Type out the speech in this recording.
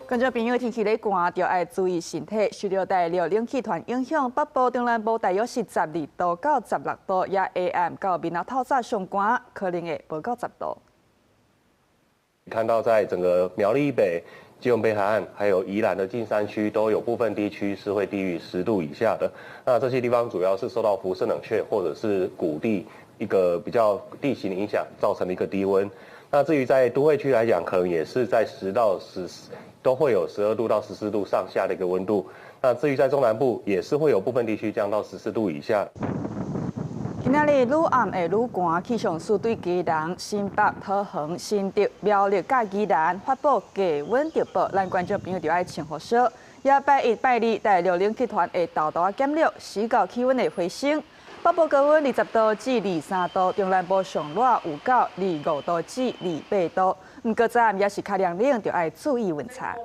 觀眾朋友，天氣咧寒，就愛注意身體。受著大陸冷氣團影響，北部、中南部大約是12度到16度，也下暗到明仔透早上寒，可能會無到10度。看到在整個苗栗以北、基隆北海岸，還有宜蘭的近山區，都有部分地區是會低於10度以下的。那這些地方主要是受到輻射冷卻或者是谷地一個比較地形影響造成的一個低溫。那至於在都會區來講，可能也是在10到10，都會有12度到14度上下的一個溫度。那至於在中南部，也是會有部分地區降到14度以下。今仔日愈暗會愈寒，氣象署對基隆、新北、桃園、新竹、苗栗佮宜蘭發布低溫特報，咱觀眾朋友就愛穿予少。也拜一、拜二，大陸冷氣團會沓沓減弱，使到氣溫會回升。北部高溫20度至23度，中南部上熱有到25度至28度。毋過早暗也是較涼冷，就愛注意溫差。